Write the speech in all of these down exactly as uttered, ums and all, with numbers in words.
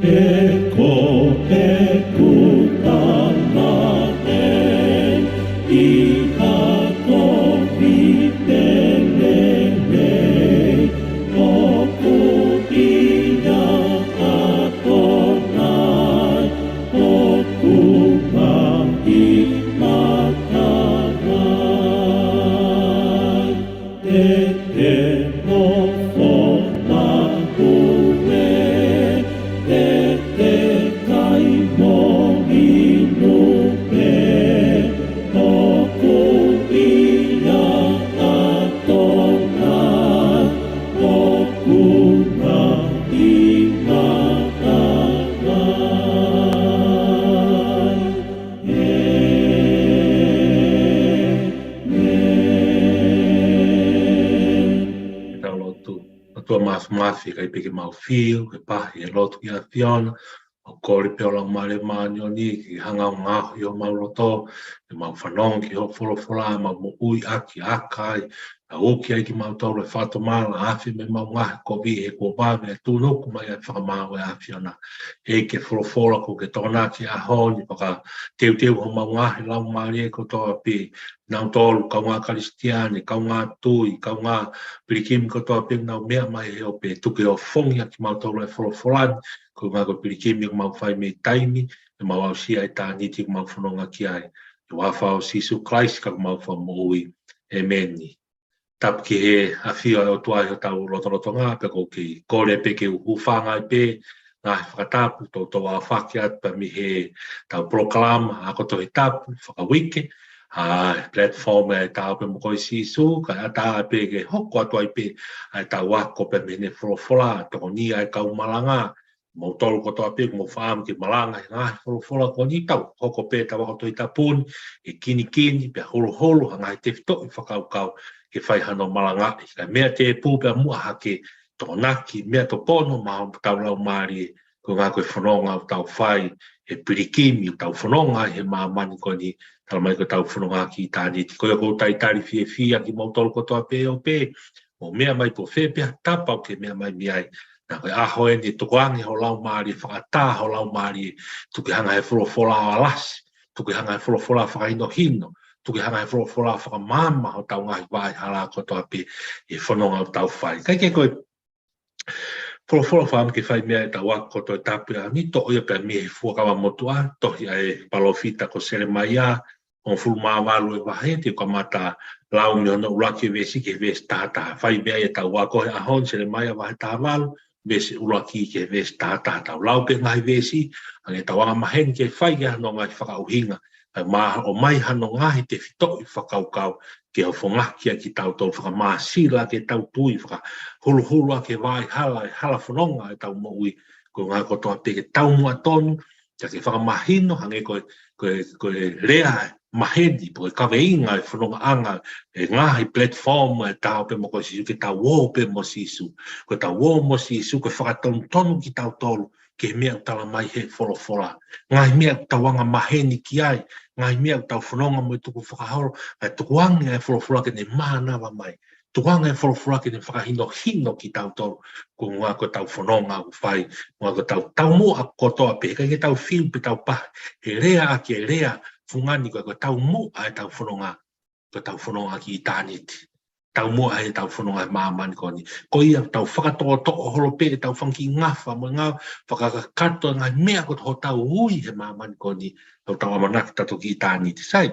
Eko, eko, tana e, ʻi ha kovi pelelei, ʻoku ʻi ai ʻa Tonai, ʻoku maʻu ʻi Matanai. Te te nofo maʻu ē, te te kai mo inu pē, ʻoku ʻi ai ʻa Tonai, ʻoku maʻu ʻi Matanai. Ke tau lotu. ʻOtua Māfimafi, ʻikai pē ke mau fiu, ke pahi e lotu ki he ʻAfiona, ʻoku kole pē ho Laumālie Māʻoniʻoni ke hanga ʻo ngaohi homau loto, ke mau fanongo ki hoʻo folofola, mau moʻui ʻaki ʻa e kai, ʻa ʻoku ʻi ai kimautolu e fakatomala, ʻa e ʻafi mei heʻemau ngaahi kovi he kuo vave ʻa e tuʻunuku mai ʻa e fakamaau ʻa e ʻAfiona. ʻEiki, e folofola kuo ke tokonaki he ʻaho ni, fakateuteu homau ngaahi laumālie kotoa pē, nautolu, kaungā Kalisitiane, kaungā tui, kaungā pilikimi kotoa pē, nau meʻa mai he ope, tuku ke ofongi ʻa kimautolu ʻe he folofola ni, koeʻuhi ko e pilikimi ʻoku mau fai mei taimi, ʻe mau aʻusia ʻa e ʻitāniti ʻoku mau fononga ki ai. ʻI he huafa ʻo Sīsū Kalaisi ko homau Fakamoʻui. ʻĒmeni. Tapu ki he ʻafio ʻa e ʻOtua ʻi hotau lotolotonga, pea ʻoku ou kole pē ke u hūfanga ai pē, ngaahi fakatapu, toutou ʻaofaki atu pē mei heʻetau polokalama ako Tohi Tapu fakauike, ʻa e platform ʻa e Ta ō pē mo koe Sīsū, kae ʻatā pē ke hoko atu ai pē ʻa ʻetau ako pē mei heʻene folofola, tokoni ʻa e kau malanga, moutolu kotoa pē ʻoku mou fakaʻamu ke malanga he ngaahi folofola ko eni, tau hoko pē ʻetau ako Tohi Tapu ni, ke kinikini, pea holoholo ha ngaahi tefitoʻi fakakaukau ke fai hano malangaʻi. Kae meʻa tēpū pea muʻa hake, tokonaki, meʻa tōpono maʻa hotau laumālie, koeʻuhi ko e fononga ʻoku tau fai, he pilikimi ʻoku tau fononga ai he māmani ko eni, talamai ko ʻetau fononga ki ʻitāniti. Ko ia ʻoku ou talitali fiefia kimoutolu kotoa pē ʻo pē, mou meʻa mai pe ko fē pē ha tapa ʻoku ke meʻa mai mei ai. Naʻa ko e ʻaho eni ʻe tukuange ho laumālie, fakaʻatā ho laumālie, tuku ke hanga ʻe he folofola ʻo alasi, tuku ke hanga ʻe he folofola ʻo fakahinohino, tuku ke hanga ʻe he folofola ʻo fakamaama hotau ngaahi vaʻa hala kotoa pē ʻi he fononga ʻoku tau fai. Kae kehe, ko e folofola ʻoku fakaʻamu ke fai mei ai ʻetau ako Tohi Tapu ʻi he ʻaho ni, toʻo ia pē mei he Fuakava Motuʻa, tohi ʻa e palōfita ko Selemaia, hongofulu mā valu e vahe, te u kamata lau mei hono ʻuluaki veesi ki he veesi taha taha. Fai mei ai ʻetau ako he ʻaho ni, Selemaia vahe taha valu, veesi ʻuluaki ki he veesi taha taha. Tau lau pē ngaahi veesi, hangē ʻetau anga maheni ke fai ki ai hano ngaahi fakaʻuhinga, kae ʻomai hano ngaahi tefitoʻi fakakaukau ke ofongaki ʻaki kitautolu, fakamāsila ʻetau tui, fakahuluhulu ʻaki e vaʻa hala, e hala fononga ʻetau moʻui, koeʻuhi kotoa pē ke taumuʻa tonu, kae ke fakamahino, hangē ko e, ko e, ko e lea maheni, pe ko e kaveinga e fonongaʻanga, e ngaahi platform ʻa e Ta ō pē mo koe Sīsū, ke tau ō pē mo Sīsū. Ko ʻetau ō mo Sīsū, ko e fakatonutonu kitautolu ki he meʻa ʻoku talamai ʻe he folofola. Ngaahi meʻa ʻoku tau anga maheni ki ai, ngaahi meʻa ʻoku tau fononga mo e tukufakaholo, kae tukuange ʻa e folofola ke ne mānava mai. Tukuange ʻa e folofola ke ne fakahinohino kitautolu, koeʻuhi ko ʻetau fononga ʻoku fai, koeʻuhi ko ʻetau taumuʻa kotoa pē, ʻikai ke tau fiu pe tau pahi, he lea ʻaki e lea fungani ko e, ko e taumuʻa ʻetau fononga, ko ʻetau fononga ki ʻitāniti. Taumuʻa ʻetau fononga he māmani ko eni. Ko ia ʻoku tau fakatoʻotoʻo holo pē ʻetau fanga kiʻi ngafa mo e ngaahi fakakakato, ngaahi meʻa ko hotau ui he māmani ko eni, ʻoku tau ʻamanaki tautolu ki ʻitāniti. Sai,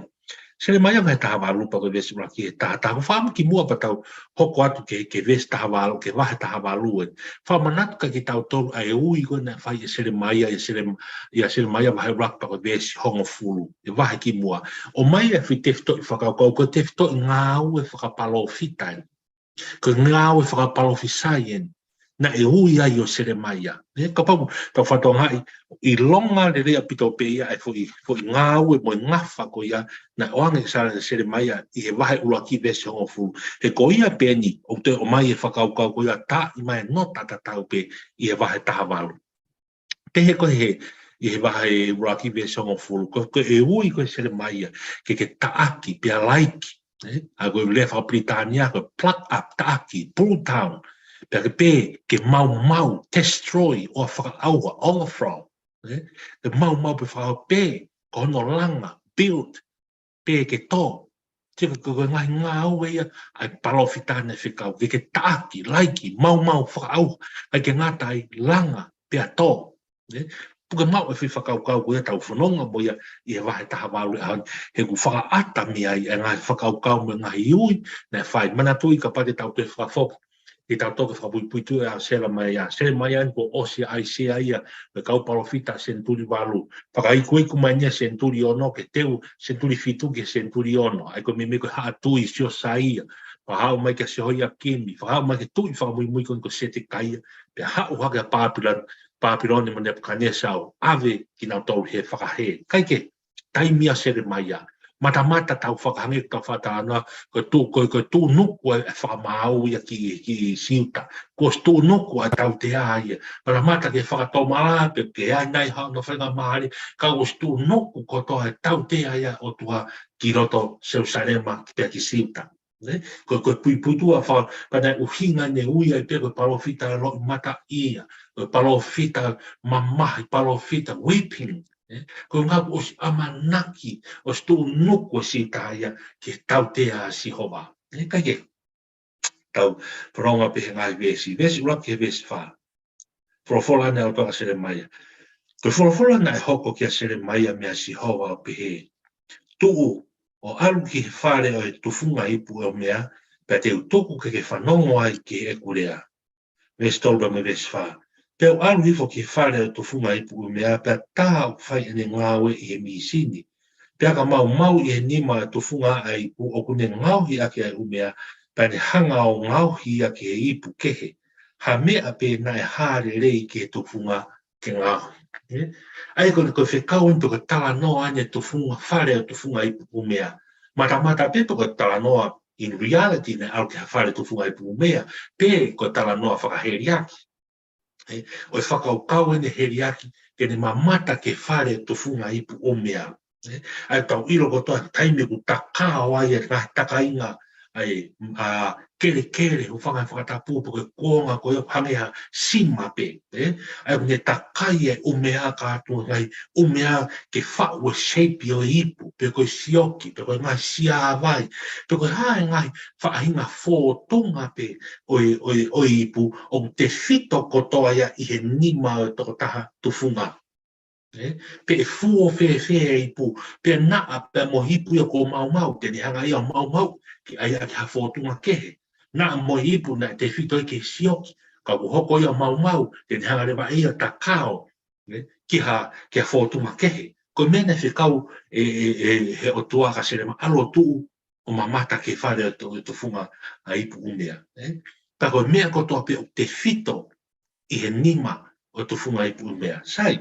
Selemaia vahe taha valu pea ko e veesi ʻuluaki ki he taha taha. ʻOku ou fakaʻamu kimuʻa pea tau hoko atu ki he, ki he veesi taha valu, ki he vahe taha valu ē. Fakamanatu kiate kitautolu ʻa e ui ko ē naʻe fai ʻe Selemaia, ʻia Selem-, ʻia Selemaia vahe ʻuluaki pea ko e veesi hongofulu, e vahe kimuʻa. ʻOmai e foʻi tefitoʻi fakakaukau, ko e tefitoʻi ngāue fakapalōfita ē. Ko e ngāue fakapalōfisai ē naʻe ui ai ʻo Selemaia. Ē, kapau te tau fakatokangaʻi, ʻilonga lelei ʻaupito pē ia e foʻi, foʻi ngāue mo e ngafa ko ia naʻe ʻoange ʻe Sele-, Selemaia ʻi he vahe ʻuluaki veesi hongofulu. He ko ia pē eni ʻoku toe ʻomai e fakakaukau ko ia, taaʻi mai e nota tatau pē ʻi he vahe taha valu. Pehē ko ē he, ʻi he vahe ʻuluaki veesi hongofulu, ko, ko e ui ko ē ʻa Selemaia, ke, ke taʻaki, pea laiki, ē? ʻA ia ko e lea fakapilitānia ko e pluck up, taʻaki, pull down. Pea ke pē, ke maumau, destroy, ʻo fakaʻauha, overthrow. Ē? Ke maumau pē fakaʻauha pē, ko hono langa, build, pē ke tō. Te ke, ke, ke ngaahi ngāue ia ʻa e palōfita naʻe fekau, ke, ke taʻaki, laiki, maumau, fakaʻauha, ʻikai ke ngata ai, langa, pea tō. Ē? Puke maʻu e foʻi fakakaukau ko ia ʻoku tau fononga mo ia ʻi he vahe taha valu ʻa e ʻaho ni, he ʻoku fakaʻata mei ai e ngaahi fakakaukau mo e ngaahi ui naʻe fai. Manatuʻi kapau te tau toe fakafoki ke tau toki fakapuipuituʻu ʻa Selemaia. Selemaia eni kuo ʻosi ʻa ʻAisea ia, mo e kau palōfita senituli valu. Fakaikuiku mai eni ia senituli ono ke teu senituli fitu ki he senituli ono. ʻA ia ko e meimei ko e haʻa tui Siosaia. Fakahaʻu mai kia Sehoiakimi. Fakahaʻu mai ki he tuʻi fakamuimui ko eni ko Setekaia. Pea haʻu hake ʻa Pāpilone, Pāpilone mo Nepukanesa ʻo ʻave kinautolu he fakahē. Kae kehe, taimi ʻa Selemaia. Matamata tau fakahangē, tau fakatalanoa, ko e tuʻu, ko e, ko e tuʻunuku e, e fakamaau ia ki, ki Siuta. Kuo ʻosi tuʻunuku ʻa e tautea ia. Matamata ke fakatomala, pe ke ʻi ai nai haʻane faingamālie, ka kuo ʻosi tuʻunuku kotoa e tautea ia ʻo e ʻOtua ki loto Selusalema, pea ki Siuta. Ē? Ko, ko e puipuituʻa fa-, pea naʻe ʻuhinga ʻene ui ai pē ko e palōfita loʻimataʻia, ko e palōfita mamahi, palōfita weeping. Ē? Ko e ʻuhinga kuo ʻosi ʻamanaki, ʻosi tuʻunuku e Siuta ia ki he tautea ʻa Sihova. Ē, kae kehe, tau fononga pē he ngaahi veesi, veesi ʻuluaki ki he veesi fā. Folofola ʻa e ʻOtua kia Selemaia. Ko e folofola naʻe hoko kia Selemaia meia Sihova ʻo pehē: Tuʻu ʻo ʻalu ki he fale ʻo e tufunga ipu ʻumea, pea te u tuku ke ke fanongo ai ki heʻeku lea. Veesi tolu pea mo e veesi fā. Pea u ʻalu hifo ki he fale ʻo e tufunga ipu ʻumea, pea tā ʻoku fai ʻene ngāue ʻi he mīsini. Pea ka maumau ʻi he nima ʻo e tufunga ʻa e ipu ʻoku ne ngaohi ʻaki ʻa e ʻumea, pea ne hanga ʻo ngaohi ia ki he ipu kehe. Ha meʻa pē naʻe hā lelei ki he tufunga ke ngaohi. Ē? ʻA ia ko e, ko e fekau eni pe ko e talanoa eni e tufunga, fale ʻo e tufunga ipu ʻumea. Matamata pē pe ko e talanoa in reality naʻe ʻalu ki ha fale tufunga ipu ʻumea, pe ko e talanoa fakaheliaki. Ē, ʻo e fakakaukau ʻene heliaki, ke ne mamata ki he fale tufunga ipu ʻumea. Ē, ʻa ia tau ʻilo kotoa e taimi ʻoku takao ai e ngaahi takainga, ʻa e, ʻa, kelekele, hūfanga he fakatapu, pe ko e kuonga ko ia ʻoku hangē ha sima pē, ē? ʻA ia ʻoku ne takai e ʻumea kātoa, ngaahi ʻumea ke faʻu e shape ʻo e ipu, pe ko e sioki, pe ko e ngaahi siāvai, pe ko e hā e ngaahi faʻahinga fōtunga pē ʻo e, ʻo e, ʻo e ipu, ʻoku tefito kotoa ia ʻi he nima ʻo e tokotaha tufunga. Ē? Pe ʻe fuo fēfē e ipu, pe naʻa pē mo e ipu ia kuo maumau, te ne hanga ia ʻo maumau, ke ʻai ʻaki ha fōtunga kehe. Naʻa mo e ipu naʻe tefito ai ki he sioki, ka kuo hoko ia ʻo maumau, te ne hanga leva ia ʻo takao, ē? Ki ha, ki ha fōtunga kehe. Ko e meʻa naʻe fekau ʻe, ʻe, ʻe he ʻOtua kia Selemaia, ʻalu ʻo tuʻu ʻo mamata ki he fale ʻo e tu-, tufunga ʻa e ipu ʻumea. Ē? Ka ko e meʻa kotoa pē ʻoku tefito ʻi he nima ʻo e tufunga ipu ʻumea. Sai,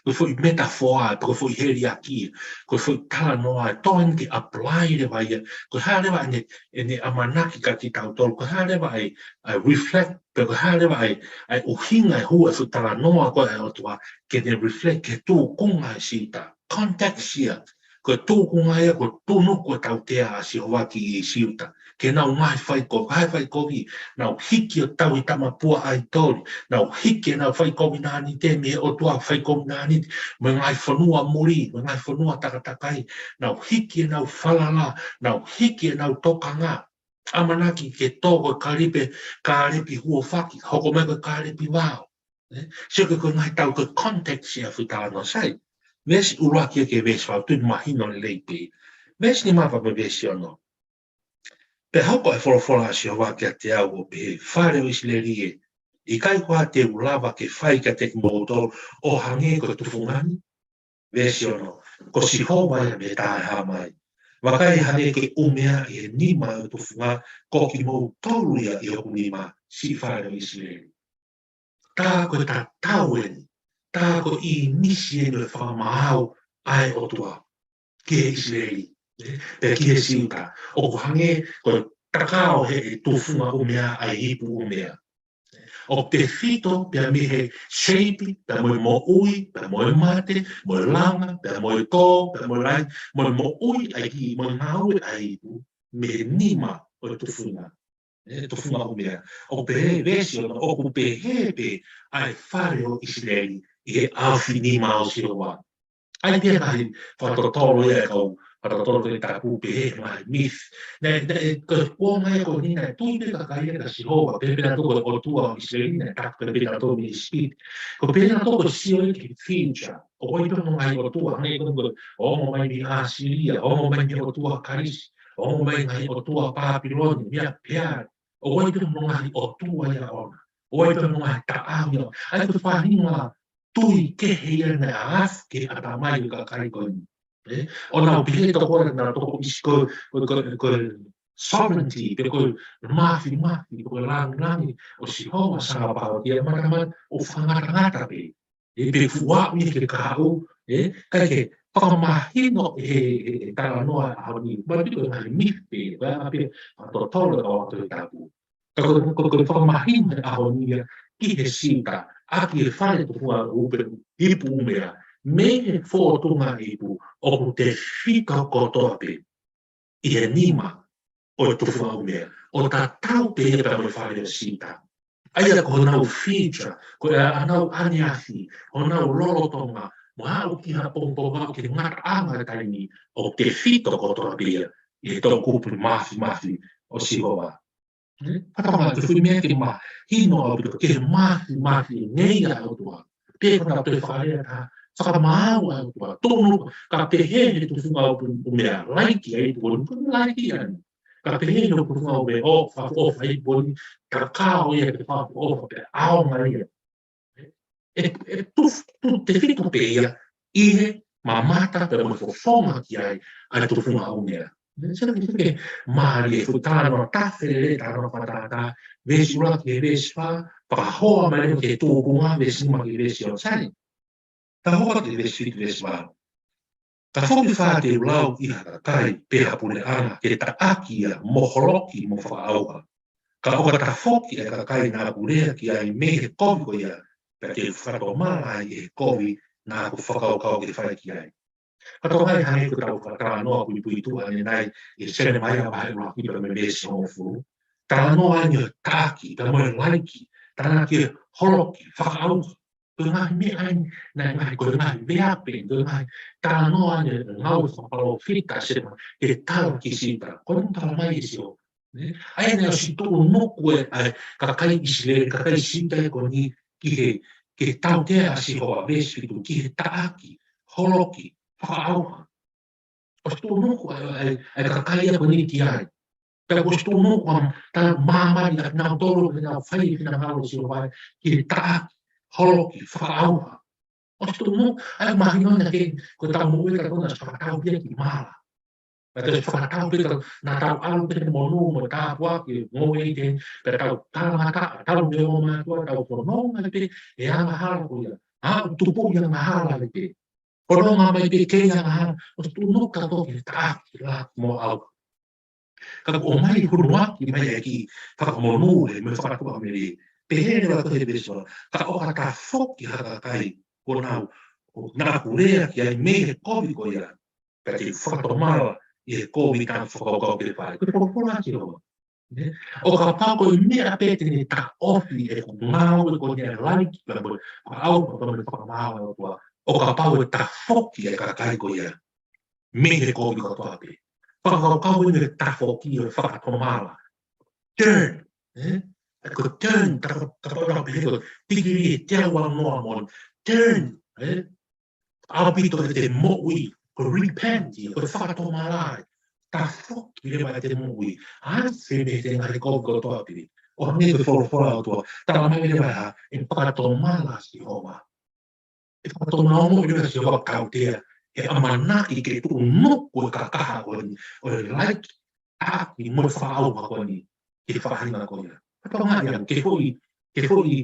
ko e foʻi metafoa, ko e foʻi heliaki, ko e foʻi talanoa, ʻe tō eni ke apply leva ia, ko e hā leva ʻene, ʻene ʻamanaki kia kitautolu, ko e hā leva e, e reflect, pe ko e hā leva e, e ʻuhinga e hū e foʻi talanoa ko ē ʻa e ʻOtua, ke ne reflect ki he tūkunga ʻo e Siuta. Context ia, ko e tūkunga ia, ko e tuʻunuku e tautea ʻa Sihova ki Siuta. Ke nau ngaahi faikovi, ngaahi faikovi, nau hiki ʻo tauhi tama pua ʻaitoli, nau hiki ʻenau fai kovinānite mei he ʻOtua fai kovinānite, mo e ngaahi fonua muli, mo e ngaahi fonua takatakai, nau hiki ʻenau falala, nau hiki ʻenau tokanga, ʻamanaki ke tō ko e kalipe, kālepi huofaki, hoko mai ko e kālepi vao. Ē? Sio ki he, ko e ngaahi tau ko e context ia e foʻi talanoa, sai. Veesi ʻuluaki ki he veesi fā, ʻoku mahino lelei pē. Veesi nima pea mo e veesi ono. Pea hoko e folofola ʻa Sihova kiate au ʻo pehē, Fale ʻo ʻIsileli ē, ʻikai koā te u lava ke fai kiate kimoutolu ʻo hangē ko e tufunga ni? Veesi ono, Ko Sihova ia mei he Taʻehāmai. Vakai, hangē ko e ʻumea ʻi he nima ʻo e tufunga, ko kimoutolu ia ʻi hoku nima, siʻi fale ʻo ʻIsileli. Tā ko e tatau eni, tā ko e ʻīmisi eni ʻo e fakamaau ʻa e ʻOtua ki he ʻIsileli, ē, pea ki he Siuta. ʻOku hangē ko e takao he tufunga ʻumea ʻa e ipu ʻumea. ʻOku tefito pea mei he shape, pea mo e moʻui, pea mo e mate, mo e langa, pea mo e tō, pea mo e lahi, mo e moʻui ʻa e ipu, mo e ngāue ʻa e ipu, mei he nima ʻo e tufunga. ʻE, tufunga ʻumea. ʻOku pehē veesi ono, ʻoku pehē pē ʻa e fale ʻo ʻIsileli ʻi he ʻaofinima ʻo Sihova. ʻA ia pea ngaahi fakatotolo ia ʻa e kau fakatotolo Tohi Tapu pehē ngaahi myth. Naʻe, naʻe, ko e kuonga ia ko eni naʻe tui pē kakai ia kia Sihova, pehē pē nautolu ko e ʻOtua ʻo ʻIsileli naʻe taki pē nautolu mei ʻIsipite. Ko e pehē nautolu ko e sio ia ki he future. ʻOku ʻi ai pē mo e ngaahi ʻotua, hangē ko e, ʻo ongo mai mei ʻAsīlia, ʻo ongo mai mei he ʻotua Kalisi, ʻo ongo mai ngaahi ʻotua Pāpilone, mei Peali, ʻoku ʻi ai pē mo e ngaahi ʻotua ia ʻoʻona, ʻoku ʻi ai pē mo e ngaahi taʻau ia ʻoʻona. ʻA ia ko e faʻahinga tui kehe ia naʻe aʻu ki he ʻatamai ʻo e kakai ko eni. ʻE, ʻo nau pehē tokua naʻa nau tokua ʻe ʻIsi-, ko, ko, ko, ko e sovereignty, pe ko e māfimafi, pe ko e langilangi ʻo Sihova Sāpaoti ia, matamata ʻoku fakangatangata pē. ʻE, pe fuʻu aʻu ia ki he kahaʻu, ʻe, kae ke fakamahino he, he, he talanoa ʻo e ʻaho ni, ma piko ngaahi myth pē, ko e anga pē ʻa e totolo ʻa e Tohi Tapu. Ka ko, ko, ko e fakamahino ʻo e ʻaho ni ia ki he Siuta, ʻaki e fale tufunga ʻupe, ipu ʻumea, mei he fōtunga ipu, ʻoku tefito kotoa pē ʻi he nima ʻo e tufunga ʻumea, ʻo tatau pē ia pea mo e fale ʻo Siuta. ʻA ia ko honau future, ko e ʻa-, ʻenau ʻaneafi, honau lolotonga, mo e aʻu ki ha pongipongi aʻu ki he ngataʻanga ʻo e taimi, ʻoku tefito kotoa pē ia ʻi he toʻukupu māfimafi ʻo Sihova. ʻE, fakatokanga ki he foʻi meʻa ke mahino ʻaupito, ki he māfimafi e ngeia ʻa e ʻOtua. Pea ko ʻenau toe fakalea ʻe taha, fakamaau ʻa e ʻOtua. Tonu, ka pehē he tufunga ʻupe, ʻumea, laiki ʻa e ipu ko eni, ko e laiki ʻa eni. Ka pehē he tufunga ʻumea, ʻo fakaʻofoʻofa ʻa e ipu ko eni, ka kao ia ke fakaʻofoʻofa pea ʻaonga ia. ʻE, ʻe tuf-, tu-, tefito pē ia ʻi he mamata pea mo e fofonga ki ai ʻa e tufunga ʻumea. Sio ki he mālie e fuʻu talanoa tafe lelei, talanoa fakatātā, veesi ʻuluaki ki he veesi fā, fakahoa mai leva ki he tūkunga, veesi nima ki he veesi ono. Sai, tau hoko atu ki he veesi fitu, veesi valu. Ka foki fā te u lau ʻi ha kakai pe ha puleʻanga ke taʻaki ia mo holoki mo fakaʻauha. Ka ʻoka tafoki ʻa e kakai naʻa ku lea ki ai mei he kovi ko ia, pea te u fakatomala ai ʻi he kovi naʻa ku fakakaukau ke fai ki ai. Fakatokanga hangē ko ʻetau fakatalanoa puipuituʻa ʻanenai ʻi he Selemaia vahe ʻuluaki pea mo e veesi hongofulu. Talanoa ʻeni ʻo e taʻaki, pea mo e laiki, talanoa ki he holoki, fakaʻauha. Ko e ngaahi meʻa ʻeni, naʻe ngaahi, ko e ngaahi veape, ko e ngaahi talanoa ʻeni ʻo e ngāue fakapalōfita ʻa Selemaia, ke tala ki Siuta. Ko ʻene tala mai ʻe Sihova. Ne? ʻA ia naʻe ʻosi tuʻunuku ʻa e, ʻa e kakai ʻIsileli, kakai Siuta ko eni ki he, ki he tautea ʻa Sihova, veesi fitu, ki he taʻaki, holoki, fakaʻauha. ʻOsi tuʻunuku ʻa e, ʻa e, ʻa e kakai ia ko eni ki ai. Pea ʻosi tuʻunuku ʻa e māmani ʻa kinautolu, ʻenau fai e finangalo ʻo Sihova ki he taʻaki, holoki, fakaʻauha. ʻOsi tuʻunuku, ʻa ia mahino naʻe, ko ʻetau moʻui ka ko ena ʻosi fakatau ia ki mala. Pea ʻosi fakatau pē ka naʻa tau ʻalu pē he monū mo e tāpuaki, ngoue ʻi he, pea tau talangataʻa, tau neongo mātuʻa, tau fononga pē he angahala ko ia. ʻA, tupu ia angahala pē. Fononga mai pē kei angahala, ʻosi tuʻunuku kātoa ki he taʻaki, laiki mo ʻauha. Ka kuo ʻomai hunuaki mai ʻa e kiʻi fakamonū ē, mo e fakatuʻamelie. Pehē leva ko e he veesi ono, ka ʻoka tafoki ha kakai, ko ʻenau, ʻo naʻa ku lea ki ai mei he kovi ko ia, pea te u fakatomala ʻi he kovi naʻa ku fakakaukau ke fai. Ko e folofola ʻa Sihova. Ne? ʻO kapau ko e meʻa pē te ne taʻofi ʻeku ngāue ko eni ʻa e laiki pea mo e fakaʻauha pea mo e fakamaau ʻa e ʻOtua. ʻO kapau ʻe tafoki ʻa e kakai ko ia mei he kovi kotoa pē. Fakakaukau ʻeni ʻo e tafoki ʻo e fakatomala. Turn, ē? Ko e turn, ta-, kapau naʻa pehē ko e tikilī ʻe teau uanoa moʻoni. Turn, ē? ʻAupito ʻete moʻui, ko e repent ia, ko e fakatomala ai. Tafoki leva ʻete moʻui. Afe mei he ngaahi kovi kotoa pē. ʻO hangē ko e folofola ʻa e ʻOtua. Tala mai leva ʻe fakatomala Sihova. ʻE fakatomala mo ʻene ʻa Sihova kae ʻoua te ia, ʻe ʻamanaki ke tuʻunuku e kakaha ko eni, ʻo e laiki, taʻaki mo e fakaʻauha ko eni, ki he faʻahinga ko ia. Fakatokanga ia, ke foʻi, ke foʻi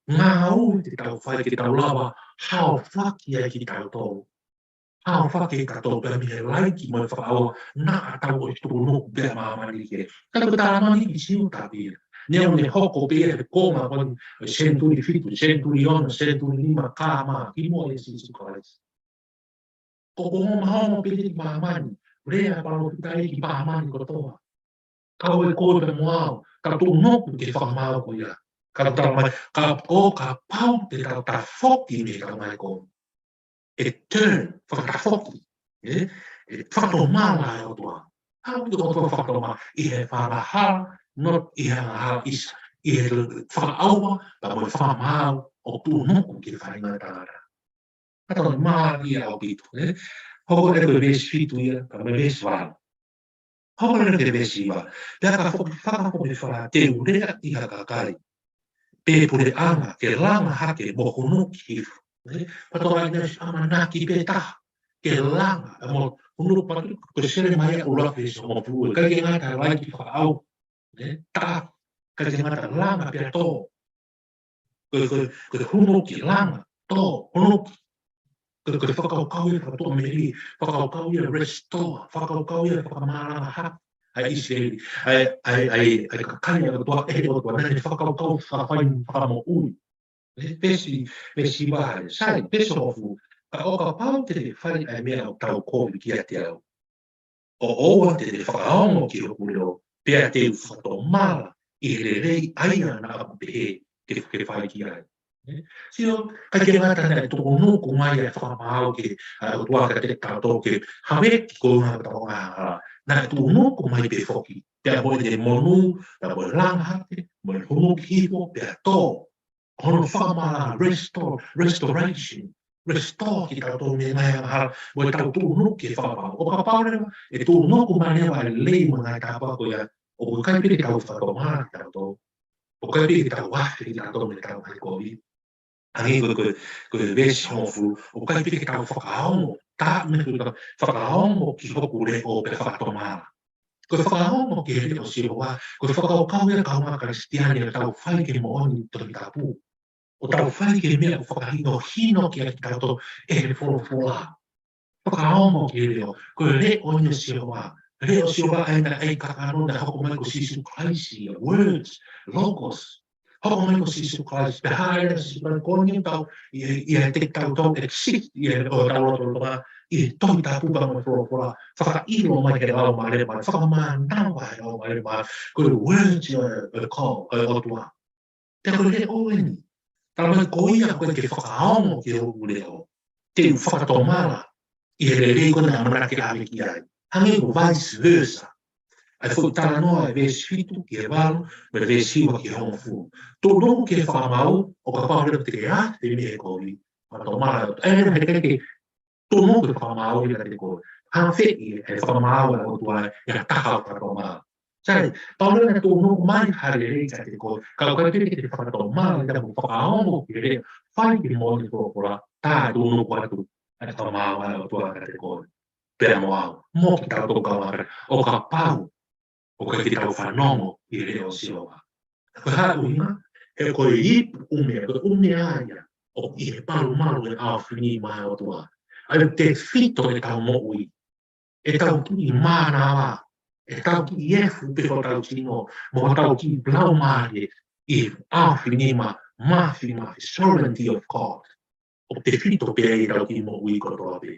ngāue te tau fai, ke tau lava, haofaki ai kitautolu. Haofaki ai kitautolu, pea mei he laiki mo e fakaʻauha, naʻa tau ʻosi tuʻunuku pē ʻa māmani ki ai. Ka ko e talanoa ni ki Siuta pē ia. Neongo ne hoko pē ia he konga ko eni, senituli fitu, senituli ono, senituli nima, ka mā, kimuʻa ʻia Sīsū Kalaisi. Ko e konga mahomo pē ki māmani, lea palōfita ia ki māmani kotoa. Kau ai koe pea mo au, ka tau tuʻunuku ki he fakamaau ko ia. Ka tau tala mai, ka ʻo kapau te tau tafoki mei heʻetau ngaahi kovi. ʻE turn, fakatafoki, ē? ʻE fakatomala e ʻOtua. Hau ki ʻOtua fakatomala, ʻi he fakahala, not ʻi he angahala ʻisa, ʻi he fakaʻauha, pea mo e fakamaau ʻo tuʻunuku ki he faʻahinga tangata. Ka tau mā ia ʻaupito, ē? Hoko ʻe ko e veesi fitu ia, pea mo e veesi valu. Hoko leva ki he veesi hiva. Pea ka foki, fakafokifā te u lea ʻi ha kakai, pe puleʻanga, ke langa hake mo hunuki hifo. Ē? Pea tau ʻai ʻa e ʻamanaki pē taha, ke langa, ē, mo hunuki patu, ko Selemaia ʻuluaki veesi hongofulu, ʻikai ke ngata laiki fakaʻauha, ē? Taʻaki, ʻikai ke ngata langa pea tō. Ko e, ko e, ko e hunuki, langa, tō, hunuki. Ko e, ko e fakakaukau ia fakatuʻamelie, fakakaukau ia restore, fakakaukau ia fakamālanga hake ʻa ʻIsileli, ʻa e, ʻa e, ʻa e, ʻa e kakai ʻa e ʻOtua, ʻe he ʻOtua, naʻa ne fakakaukau fakafaingamālie fakamoʻui. Ē, veesi, veesi hiva ē, sai, veesi hongofulu. Ka ʻo kapau te te fai ʻa e meʻa ʻoku tau kovi kiate au, ʻo ʻoua te te fakaongo ki hoku leʻo, pea te u fakatomala ʻi he lelei ʻa ia naʻa ku pehē ke, ke fai ki ai. Ē? Sio, ʻikai ke ngata naʻe tuʻunuku mai ʻa e fakamaau ki he, ʻa e ʻOtua kiate kitautolu ke haveki ko ʻetau ngaahi angahala. Naʻe tuʻunuku mai pē foki, pea mo ʻete monū, pea mo e langa hake, mo e hunuki hifo, pea tō. Hono fakamālanga, restore, restoration. Restore kitautolu mei he ngaahi angahala, mo ʻetau tuʻunuku ki he fakamaau. ʻO kapau leva ʻe tuʻunuku mai leva ʻa e lelei mo e ngaahi tāpuaki ko ia, ʻoku ʻikai pē ke tau fakatomala kitautolu. ʻOku ʻikai pē ke tau afe kitautolu mei heʻetau ngaahi kovi. Hangē ko e, ko e, ko e veesi hongofulu, ʻoku ʻikai pē ke tau fakaongo, tā meʻa ko e fakaongo ki hoku leʻo pea fakatomala. Ko e fakaongo ki he leʻo ʻo Sihova, ko e fakakaukau ia ʻa e kaungā Kalisitiane ʻoku tau fai ki he moʻoni ʻo e Tohi Tapu. ʻOku tau fai ki he meʻa ʻoku fakahinohino kiate kitautolu ʻe he folofola. Fakaongo ki he leʻo, ko e leʻo ʻo Sihova. Leʻo ʻo Sihova ʻa ia naʻe ʻai kakano naʻe hoko mai ko Sīsū Kalaisi, words, logos. Hoko mai ko Sīsū Kalaisi, pea hāʻele ʻa Sīsū Kalaisi ko eni ʻoku tau, ʻi, ʻi, ʻi he ʻikai ke tau exist, ʻi he ʻo tau lotolotonga, ʻi he Tohi Tapu pea mo e folofola, fakaʻilo mai ʻe he Laumālie Māʻoniʻoni, fakamānava ʻe he Laumālie Māʻoniʻoni, ko e words ʻo e, ʻo e ko, ʻo e ʻOtua. Pea ko e leʻo eni. Tala mai ko ia ʻoku ʻikai ke fakaongo ki hoku leʻo, te u fakatomala ʻi he lelei ko ē naʻa ku ʻamanaki ke ʻave ki ai. Hangē ko e vice versa. ʻA e foʻi talanoa ʻa e veesi fitu ki he valu, mo e veesi hiva ki he hongofulu. Tuʻunuku ki he fakamaau, ʻo kapau leva te ke afe mei he kovi, fakatomala. ʻA ia leva he ʻikai ke tuʻunuku e fakamaau ia kiate koe. Hangē foki ʻe fakamaau ʻa e ʻOtua ia ha taha ʻoku fakatomala. Sai, kapau leva naʻe tuʻunuku mai ha lelei kiate koe, ka ʻoku ʻikai pē ke te fakatomala ia mo fakaongo ki he leʻo, fai ki he moʻoni ʻo e folofola, tā tuʻunuku atu ʻa e fakamaau ʻa e ʻOtua kiate koe, pea mo au, mo kitautolu kaungā Kalisitiane, ʻo kapau ʻoku ʻikai ke tau fanongo ki he leʻo ʻo Sihova. Ko e hā e ʻuhinga? He ko e ipu ʻumea, ko e ʻumea ia ʻoku ʻi he palumalu ʻo e ʻaofinima ʻo e ʻOtua. ʻA ia ʻoku tefito ʻetau moʻui, ʻetau kiʻi mānava, ʻetau kiʻi efu pe ko hotau sino, mo hotau kiʻi laumālie ʻi he ʻaofinima māfimafi, sovereignty of God. ʻOku tefito pē ia ʻi heʻetau kiʻi moʻui kotoa pē.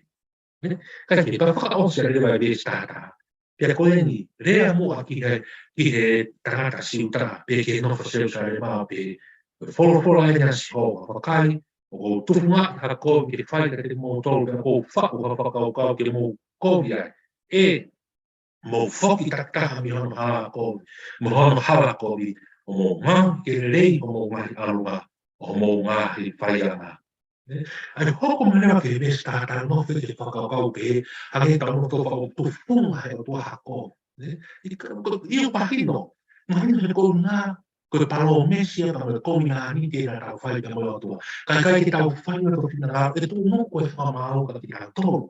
Ē? Kae kehe, pea fakaʻosi ʻa e leva ʻa e veesi taha taha. Pea ko eni, lea muʻa ki he, ki he tangata Siuta, pe ki he nofo Selusalema, pehē, Folofola eni ʻa Sihova, vakai, ʻoku ou tufungaʻi ha kovi ke fai kiate kimoutolu, pea ʻoku ou faʻu ha fakakaukau ke mou kovi ai. ʻE, mou foki takitaha mei hono hala kovi, mei hono hala kovi, ʻo mou ngaohi ke lelei homou ngaahi ʻaluʻanga, ʻo homou ngaahi faiʻanga. Ē, ʻa ia hoko mai leva ki he veesi taha taha, nofo ki he fakakaukau pehē, hangē ʻetau nofo fakatufunga he ʻOtua ha kovi. Ē, ʻi ka, ko, ʻio mahino, mahino he ko e ʻuhinga, ko e palōmesi ia, ka ko e kovinānite naʻa tau fai pea mo e ʻOtua. Ka ʻikai ke tau fai ʻa e finangalo, ʻe tuʻunuku e fakamaau kiate kitautolu.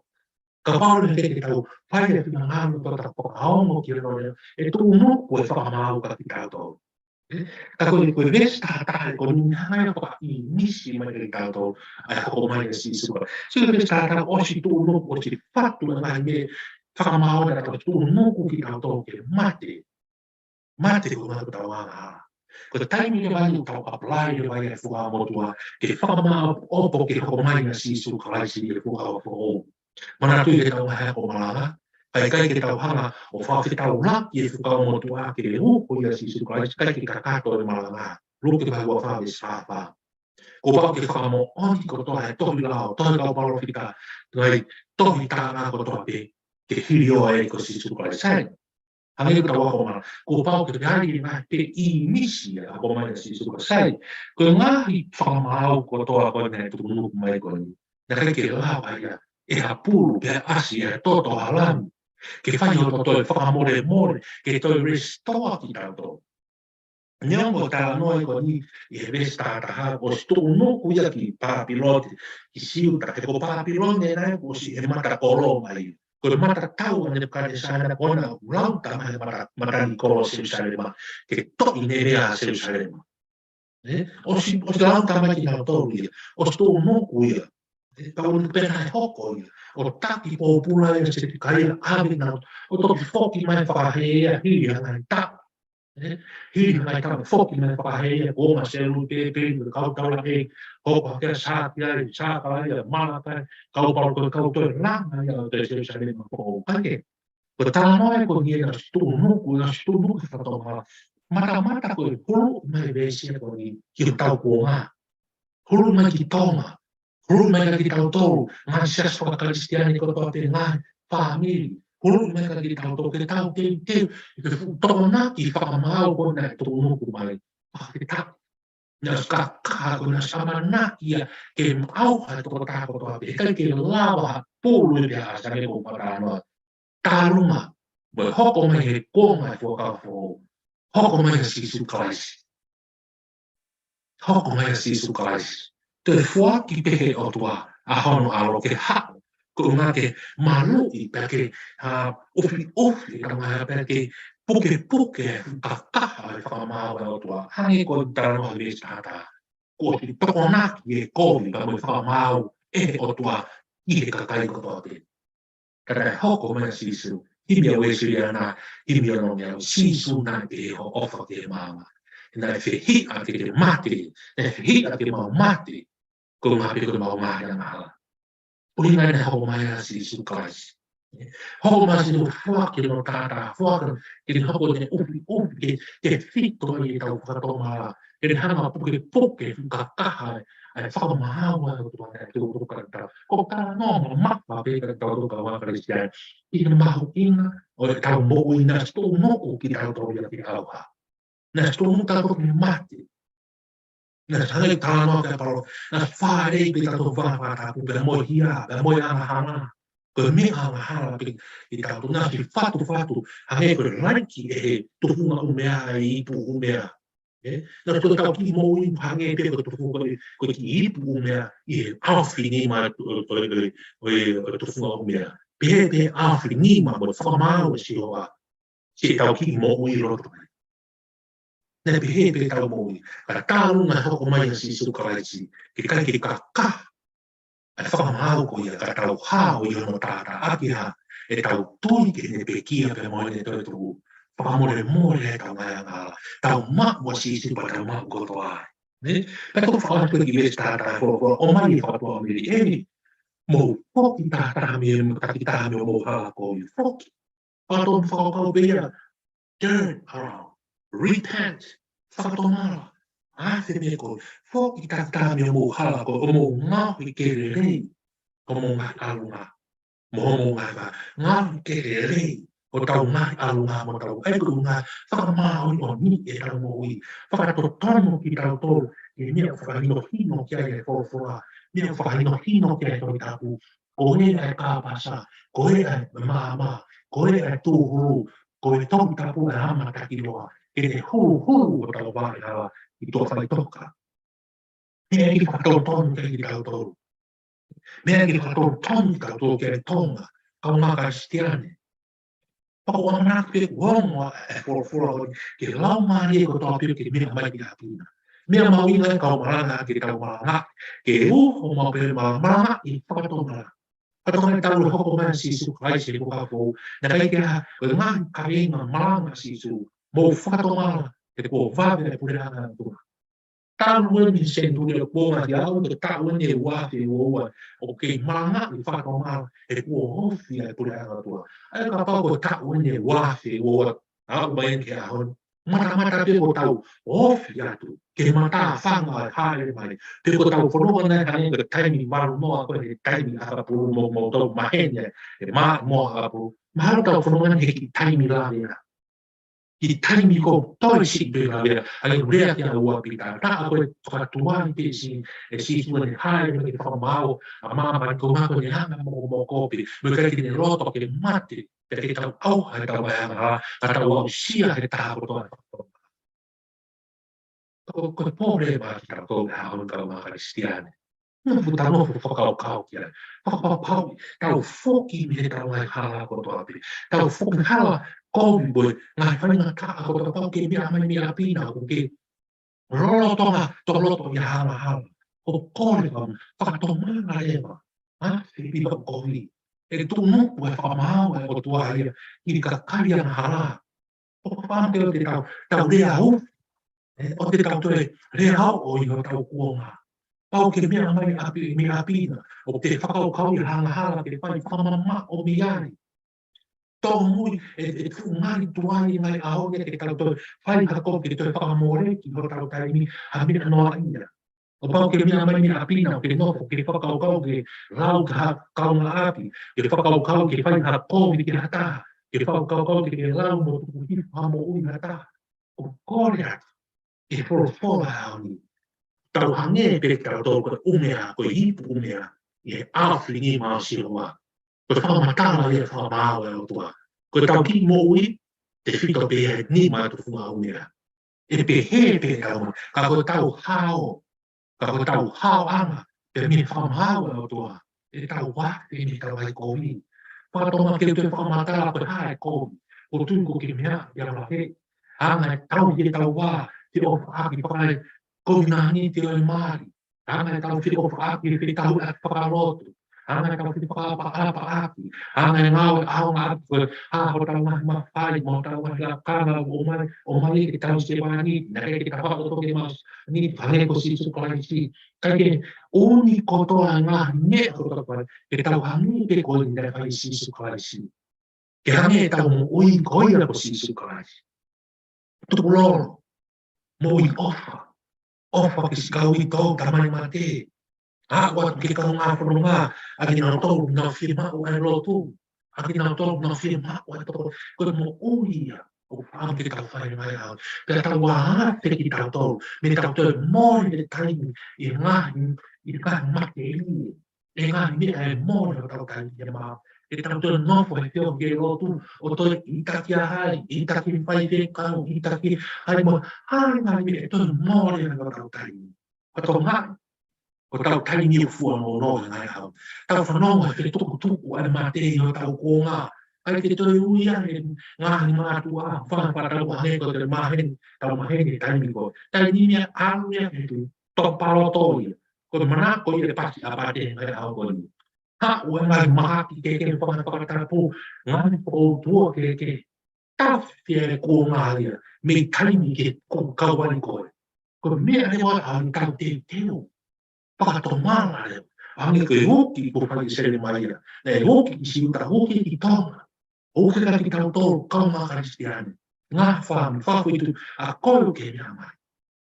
Kapau leva he ʻikai ke tau fai e finangalo ʻo tau fakaongo ki he leʻo, ʻe tuʻunuku e fakamaau kiate kitautolu. Ē? Ka ko e, ko e veesi taha taha ʻe ko eni naʻe hanga ʻo fakaʻinisi mai kiate kitautolu ʻa e hoko mai ʻa Sīsū Kalaisi. Sio ki he veesi taha taha, ʻosi tuʻunuku, ʻosi fatu e ngaahi meʻa fakamaau naʻa tau tuʻunuku kitautolu ke mate. Mate ko e ngaahi ʻetau angahala. Ko e taimi leva ʻoku tau apply leva ia ʻa e Fuakava Motuʻa, ke fakamāʻopoʻopo ki he hoko mai ʻa Sīsū Kalaisi ʻi he Fuakava Foʻou. Manatuʻi ʻetau ngaahi ako malanga, ʻIkai ke tau hanga ʻo fakafetaulaki e fuakava motuʻa ke uho ia Sīsū Kalaisi, ʻikai ke kakato e malanga. Luke vahe ua fā veesi fā fā. Kuo pau ke fakamoʻoni kotoa e tohi lao, tohi kau palōfita, ngaahi tohi taʻanga kotoa pē, ke hilio ai ko Sīsū Kalaisi. Sai, hangē ko ʻetau ako mai, kuo pau ke tali e ngaahi pē ʻīmisi ʻa e ako mai ʻa Sīsū Kalaisi. Sai, ko e ngaahi fakamaau kotoa ko eni naʻe tukunuku mai ko eni, naʻe ʻikai ke lava ia ʻe ha pulu, pe ʻasi ʻi he toto ʻo ha lami, ke fai hotau toe fakamolemole, ke toe restore kitautolu. Neongo e talanoa ko eni ʻi he veesi taha taha, ʻosi tuʻunuku ia ki Pāpilone, ki Siuta, he ko Pāpilone naʻe ʻosi ʻi he mata kolo mai. Ko e mata tau ʻa Nepukanesa naʻe kona ʻo lau tama he mata, mata ni kolo Selusalema, ke toʻi ne lea Selusalema. ʻE, ʻosi, ʻosi lau tama kinautolu ia, ʻosi tuʻunuku ia. ʻE, pau ni pena e hoko ia. ʻO taki pōpula ia Setekaia ʻave nau, ʻo toki foki mai fakahē ia hili ha ngaahi taʻu. ʻE, hili ha ngaahi taʻu foki mai fakahē ia, ko ma selu pe, pe, kau taula e, hoko hake Sākaia, Sākaia, Malakai, kau pau ko kau toe langa ia ʻo toe Selusalema ko ʻo kake. Ko e talanoa ko eni naʻe ʻosi tuʻunuku, naʻe ʻosi tuʻunuku e fakatomala. Matamata ko e hulu mai veesi ko eni ki hotau kuonga. Hulu mai ki Tonga. Hulu mai kia kitautolu, ngaahi siasi faka-Kalisitiane kotoa pē, ngaahi fāmili. Hulu mai kia kitautolu, ke tau teuteu, ke fuʻu tokonaki e fakamaau ko eni naʻe tuʻunuku mai. Fakafetaʻi. Naʻe ʻosi kakaha ko ē, naʻe ʻosi ʻamanaki ia ke maʻu ʻe he tokotaha kotoa pē, ʻikai ke lava ha pulu ia, hangē ko ʻeku talanoa. Tālunga, mo e hoko mai he kuonga e Fuakava Foʻou, hoko mai ʻa Sīsū Kalaisi. Hoko mai ʻa Sīsū Kalaisi. Toe foaki pē ʻe he ʻOtua ʻa hono ʻAlo ke haʻu, ko e ʻuhinga ke maluʻi pea ke, ʻa, ʻufiʻufi ʻetau ngaahi, pea ke pukepuke e kakaha e fakamaau ʻa e ʻOtua. Hangē ko e talanoa he veesi taha taha. Kuo ʻosi tokonaki e kovi pea mo e fakamaau ʻe he ʻOtua ki he kakai kotoa pē. Ka naʻe hoko mai ʻa Sīsū, himi ʻa e Uēsiliana, himi ʻo nongi ʻa Sīsū naʻe pehē hoʻo ʻofa ki he māmani. Naʻe fehiʻa ke te mate, naʻe fehiʻa ke mau mate, ko e ʻuhinga pē ko ʻemau ngaahi angahala. ʻUhinga naʻe hoko mai ʻa Sīsū Kalaisi. Hoko mai ʻa Sīsū foaki hono taʻataʻa, foaki ke ne hoko ʻene ʻufiʻufi, ke, ke fito ai ʻetau fakatomala, ke ne hanga pukepuke e kakaha ʻa e fakamaau ʻa e ʻOtua naʻe tuʻu ʻi hotau kakai. Ko e talanoa mamafa pē kia kitautolu kau Kalisitiane. ʻI he mahuʻinga ʻo ʻetau moʻui, naʻe ʻosi tuʻunuku kitautolu ia ki he ʻauha. Naʻe ʻosi tuʻunuku kitautolu ki he mate. Naʻe ʻosi hangē ko e talanoa ʻa Paula, naʻe ʻosi fāʻeleʻi pē kitautolu he fanga fakatapu pea mo e hia, pea mo e angahala. Ko e meʻa angahala pē kitautolu, naʻe ʻosi fatufatu, hangē ko e laiki ʻe he tufunga ʻumea ʻi he ipu ʻumea. ʻE, naʻe ʻosi tau kiʻi moʻui hangē pē ko e tufunga, ko e, ko e kiʻi ipu ʻumea ʻi he ʻaofinima ʻo e, ʻo e, ʻo e, ʻo e tufunga ʻumea. Pehē pē ʻaofinima mo e fakamaau ʻa Sihova, siʻetau kiʻi moʻui loto mai. Naʻe pehē pē ʻetau moʻui, ka tālunga e hoko mai ʻa Sīsū Kalaisi, ke ʻikai ke kakaha ʻa e fakamaau ko ia, ka tau hao ʻi hono taʻataʻa, ʻaki ha, ʻetau tui ki heʻene pekia pea mo ʻene toetuʻu. Fakamolemole ʻetau ngaahi angahala. Tau maʻu ʻa Sīsū pea tau maʻu kotoa ai. Nē? Pea tau fakaʻosi ki he veesi taha taha, folofola, ʻomai e fakatuʻamelie. ʻE, mou foki takitaha mei, takitaha mei hoʻomou hala kovi. Foki. Fakatonu fakakaukau pē ia, turn around, repent, fakatomala, ʻa e fē meʻa ko ē, foki takitaha mei hoʻomou hala kovi, ʻo mou ngaohi ke lelei homou ngaahi ʻalunga, mo homou ngaahi vā, ngaohi ke lelei hotau ngaahi ʻalunga mo hotau, ʻa ia ko e ʻuhinga, fakamāʻoniʻoniʻi ʻetau moʻui, fakatotonu kitautolu ki he meʻa ʻoku fakahinohino ki ai e folofola, meʻa ʻoku fakahinohino ki ai e Tohi Tapu, ko e ʻa e kāpasa, ko e ʻa e maama, ko e ʻa e tūhulu, ko e Tohi Tapu ʻa e hā matakiloa, ke ne huluhulu hotau vaʻe hala ʻi tuʻa faʻitoka. Meʻa ke fakatotonu kiate kitautolu. Meʻa ke fakatotonu kiate kitautolu ki he Tonga, kaungā Kalisitiane. Pea ʻoku ʻamanaki pē kuo ongo e folofola ko eni ki he laumālie kotoa pē ʻoku meʻa mai ki ʻapi na. Meʻa mahuʻinga ʻa e kau malanga ke tau malanga, ke uho maʻu pē malanga ʻi he fakatomala. Fakatomala, talu e hoko mai ʻa Sīsū Kalaisi he Fuakava Foʻou. Naʻe ʻikai ke ʻi ai ha, ko e ngaahi kaveinga malanga ʻa Sīsū, mou fakatomala, he kuo vave e puleʻanga ʻo e ʻOtua. Talu eni he senituli ʻe kuo ngata ai, ko e taʻu eni ʻe ua afe ua ua, ʻoku kei malangaʻi fakatomala he kuo ofi ʻa e puleʻanga ʻo e ʻOtua. ʻA ia kapau ko e taʻu eni ʻe ua afe ua ua, aʻu mai ki he ʻaho ni, matamata pē kuo tau ofi atu ki he matāfanga ʻo e hāʻele mai. Pe ko ʻetau fononga eni hangē ko e taimi valu noa ko eni, taimi ʻakapulu mo, mo tau maheni ē, ʻe mā mo ʻakapulu. Mahalo ʻetau fononga eni he kiʻi taimi lave ā. Kiʻi taimi ko ē toe siʻi pē lave ā. ʻA ia ʻoku lea ki ai ʻa ua Pita. Taʻa ko e fakatuai pē ʻe Sī-, ʻe Sīsū ʻene hāʻele mai ke fakamaau ʻa māmani, ko e ʻuhinga ko ʻene anga mokomoko pē. Mo e ʻikai ke ne loto ke mate, pea ke tau ʻauha ʻetau ngaahi angahala, ka tau aʻusia he taha kotoa. Ko, ko e pole ʻa kitautolu he ʻaho ni, kaungā Kalisitiane. Nofo, tau nofo ʻo fakakaukau ki ai. Fakapapauʻi, tau foki mei heʻetau ngaahi hala kotoa pē. Tau foki hala kovi mo e ngaahi faingataʻa kotoa pē ʻoku ke meʻa mai mei ʻapi na, ʻoku ke lolotonga tō loto ʻi he angahala. ʻO kole faka-, fakatomala leva. ʻA e fepaki kovi. ʻE tuʻunuku e fakamaau ʻa e ʻOtua ia ki he kakai angahala. ʻOku fakaʻamu ke ʻoua te tau, tau lea au. ʻE, ʻoua te tau toe lea au ʻi hotau kuonga. Kapau ʻoku ke meʻa mai ʻapi, mei ʻapi na, ʻoku ke fakakaukau ʻi he angahala ke fai, fakamamaʻo mei ai. Tōmui, ʻe, ʻe tuʻu ngali tuai e ngaahi ʻaho ia ke tau toe fai ha kovi ke toe fakamoleki hotau taimi ha meʻa noaʻia. Kapau ʻoku ke meʻa mai mei ʻapi na, ʻoku ke nofo ke fakakaukau ke lau ki ha kaungāʻapi, ke fakakaukau ke fai ha kovi ki ha taha, ke fakakaukau ke, ke lau mo tuku hifo ha moʻui ha taha. ʻOku kole atu ʻe he folofola ʻo e ʻaho ni, tau hangē pē kitautolu ko e ʻumea, ko e ipu ʻumea ʻi he ʻaofilingi maʻa Sihova. Ko e fakamatala ia ʻo e fakamaau ʻa e ʻOtua. Ko ʻetau kiʻi moʻui, tefito pē ia he nima ʻo e tufunga ʻumea. ʻE pehē pē ʻetau moʻui, ka ko ʻetau hao, ka ko ʻetau haoʻanga pē mei he fakamaau ʻa e ʻOtua, ʻe tau afe mei heʻetau ngaahi kovi. Fakatomala, ke u toe fakamatala ko e hā e kovi. ʻOku ou tui ʻoku ke meaʻi ia lahi. Anga e tauhi ʻetau vā, feʻofaʻaki fakaekovinanite ʻo e mali. Anga e tau feʻofaʻaki, fetauhiʻaki fakalotu. Anga e tau fefakaʻapaʻapaʻaki. Anga e ngāue ʻaonga ʻaki ko e hā hotau ngaahi mafai, mo hotau ngaahi lakanga, ʻomai, ʻomai ke tau sevāniti, naʻe ʻikai ke tau faʻa loto ke mau sevāniti, hangē ko Sīsū Kalaisi. Kae kehe, ʻoku ʻi ai kotoa e ngaahi meʻa kotoa pē, ke tau hangē pē ko ia naʻe fai ʻe Sīsū Kalaisi. Ke hangē ʻetau moʻui ko ia ko Sīsū Kalaisi. Tupulolo, moʻui ʻofa, ʻofa ki siʻi kau uitou, tamai mate. Aʻu atu ki he kaungā fononga, ʻakinautolu naʻa nau fiemaʻu ʻa e lotu, ʻakinautolu naʻa nau fiemaʻu ʻa e toko, ko e moʻui ia ʻoku fakaʻamu ke tau fai mai ai. Pea tau afe kitautolu, mei heʻetau toe mole e taimi ʻi he ngaahi, ʻi he ngaahi matelie, ʻi he ngaahi meʻa ʻe mole hotau taimi ʻi he mā. ʻE tau toe nofo he feohi ke lotu, ʻo toe ʻitaki hai, ʻitaki faifekau, ʻitaki hai mo, hai ngaahi meʻa ʻe toe mole ai hotau taimi. Ko e tau ngaahi, ko ʻetau taimi ʻoku fua nounou he ngaahi ʻaho. Tau fanongo he fetukutuku ʻa e mate ʻi hotau kuonga. ʻIkai ke toe ui ia he ngaahi mātuʻa, fanga fakatapu hangē ko e maheni, tau maheni he taimi ko ē. Taimi ia ʻalu ia he tuʻu tō paloto ia. Ko e manako ia ʻe pasi ʻa pate he ngaahi ʻaho ko eni. Haʻu e ngaahi mahaki kehekehe, fanga fakatapu, ngaahi fokoutua kehekehe. Tafe e kuonga ia mei taimi ke ko kau ai koe. Ko e meʻa leva ʻa e tau teuteu. Fakatomala leva. Hangē ko e uki kuo fai ʻe Selemaia. Naʻe uki ki Siuta, uki ki Tonga. ʻOku ʻikai ke tau tō kaungā Kalisitiane. Ngaahi fāmili, fakafoʻituitui, ʻa koe ʻoku ke meʻa mai.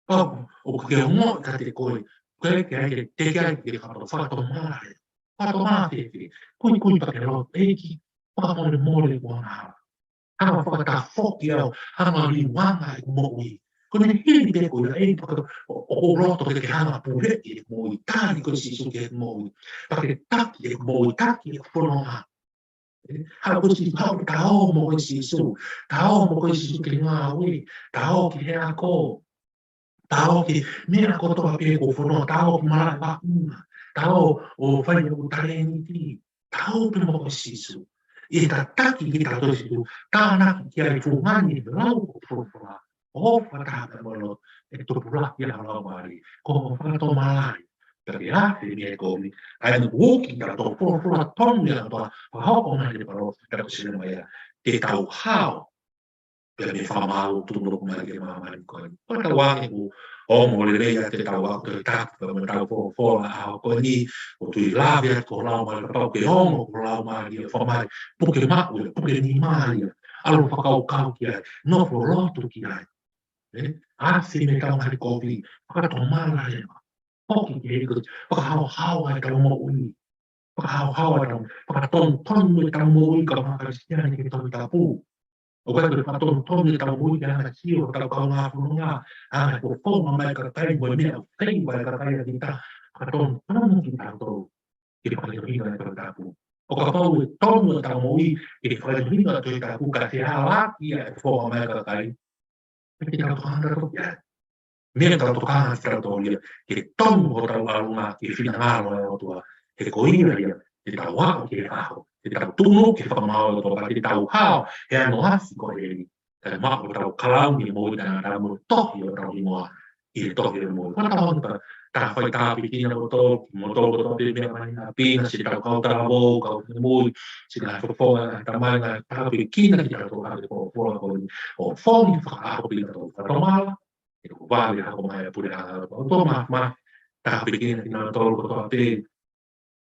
Pau, ʻoku ke ongoʻi kiate koe, ko e ke ai ke teke ai ke fakato-, fakatomala e. Fakatomala fēfē, kuikui pea ke lotu, ʻEiki, fakamolemole kuo u angahala. Hanga fakatafoki au, hanga liuanga ʻeku moʻui. Ko ʻene hili pē ko ia, ʻEiki, pea ke, ʻo, ʻoku ou loto ke ke hanga puleʻi ʻeku moʻui, tali koe Sīsū ki heʻeku moʻui. Pea ke taki ʻeku moʻui, taki ʻeku fononga. Haʻu koe Sīsū, haʻu ke ta ō mo koe Sīsū. Ta ō mo koe Sīsū ki he ngāue. Ta ō ki he ako. Ta ō ki he meʻa kotoa pē ʻoku ou fononga. Ta ō ki malaʻe vāuna. Ta ō ʻo fai ʻeku talēniti. Ta ō pē mo koe Sīsū. ʻI he tataki kitautolu ʻe Sīsū. Tānaki ki ai, fungani lau ʻo folofola. ʻO fakataha pē mo e lotu, ʻe tupulaki ʻa e Laumālie, ko hoʻo fakatomala ia. Pea ke afe mei he kovi, ʻa ia ʻoku uki kitautolu, folofola tonu ia ʻa e ʻOtua, fakahoko mai ʻe Paula, pea ko Selemaia, te tau hao. pea mei he fakamaau ʻoku tuʻunuku mai ki māmani ko eni. Ko e tau ange ʻoku ongo lelei ʻa ʻetau ako Tohi Tapu, pea mo ʻetau folofola ʻaho ko eni, ʻoku ou tui lave atu ko e lau mai kapau ʻoku ke ongo ko e lau mai ia, fakamai, puke maʻu ia, puke nima ia, ʻalu fakakaukau ki ai, nofo lotu ki ai. ʻE, ʻasi mei he tau ngaahi kovi, fakatomala leva. Foki ki he ʻEiki, fakahaohaoa ʻetau moʻui. Fakahaohaoa ʻetau, fakatonutonu ʻetau moʻui kau Kalisitiane ki he Tohi Tapu. ʻOku ʻikai ko e fakatonutonu ʻetau moʻui ke anga sio hotau kaungā fononga, anga fofonga mai kakai mo e meʻa fei mai kakai ʻa kita, fakatonutonu kitautolu ke fakahinohino e Tohi Tapu. ʻO kapau ʻe tonu ʻetau moʻui ke fakahinohino e Tohi Tapu, ka te hala ki ai e fofonga mai kakai, ʻe te tau tokanga tautolu ia. Meʻa tau tokanga tautolu ia, ke tonu hotau ʻalunga ki he finangalo ʻo e ʻOtua, he ko ia ia, te tau aʻu ki he ʻaho, te tau tuʻunuku ki he fakamaau ʻo e ʻOtua, te tau hao he ano afi ko eni. Kae maʻu hotau kalauni moʻui taʻengata mo tohi hotau hingoa ʻi he tohi ʻo e moʻui. Ko e tau anga ta, ta fai tāpuekina kimoutolu, kimoutolu kotoa pē meʻa mai ʻi ʻapi na, siʻetau kau talavou, kau moʻui, siʻi ngaahi fofonga, ngaahi tamai, ngaahi tāpuekina kitautolu ʻaki e folofola ko eni. ʻO fonu fakaʻaho pē kitautolu, fakatomala, ʻi he vale hako mai ʻa e puleʻanga ʻo e ʻOtua. Mafimafi, tāpuekina kinautolu kotoa pē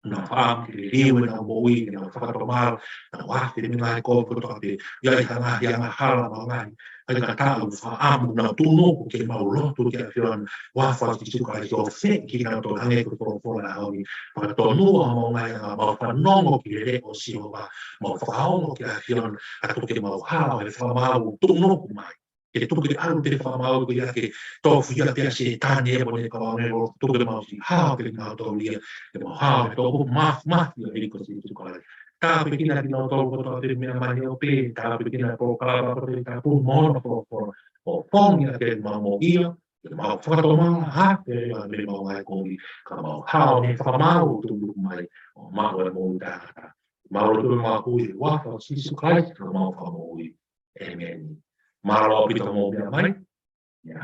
naʻa nau fakaʻamu ke liliu ʻenau moʻui, ke nau fakatomala, nau afe mei he ngaahi kovi kotoa pē, ʻi ai ha ngaahi angahala mo e ngaahi faingataʻa, ʻoku fakaʻamu ke nau tuʻunuku ke mau lotu ki he ʻAfiona, huafa ʻo Sīsū Kalaisi, ʻo fai kinautolu hangē ko e folofola ʻaho ni, fakatonua homau ngaahi anga, mau fanongo ki he leʻo ʻo Sihova, mau fakaongo ki he ʻAfiona, kae tuku ke mau hao he fakamaau ʻoku tuʻunuku mai. Ke tuku ke ʻalu pē fakamaau ko ia ke tofiʻa pē ʻa Sētane mo ʻene kau ʻāngelo, tuku ke mau siʻi hao pē kinautolu ia, ke mau hao he toʻukupu mafimafi ʻo e ʻEiki ko Sīsū Kalaisi. Tāpuekina kinautolu kotoa pē meʻa mai ʻo pē, tāpuekina e polokalama ko e Tohi Tapu mo hono folofola. ʻO fonu ia ke mau moʻui, ke mau fakatomala, hake leva mei heʻemau ngaahi kovi, ka mau hao he fakamaau ʻoku tuʻunuku mai, ʻo maʻu e moʻui taʻengata. Mau lotu mo e huafa ʻo Sīsū Kalaisi ko homau Fakamoʻui. ʻĒmeni. Mālō ʻaupito hoʻomou meʻa mai. ʻIa.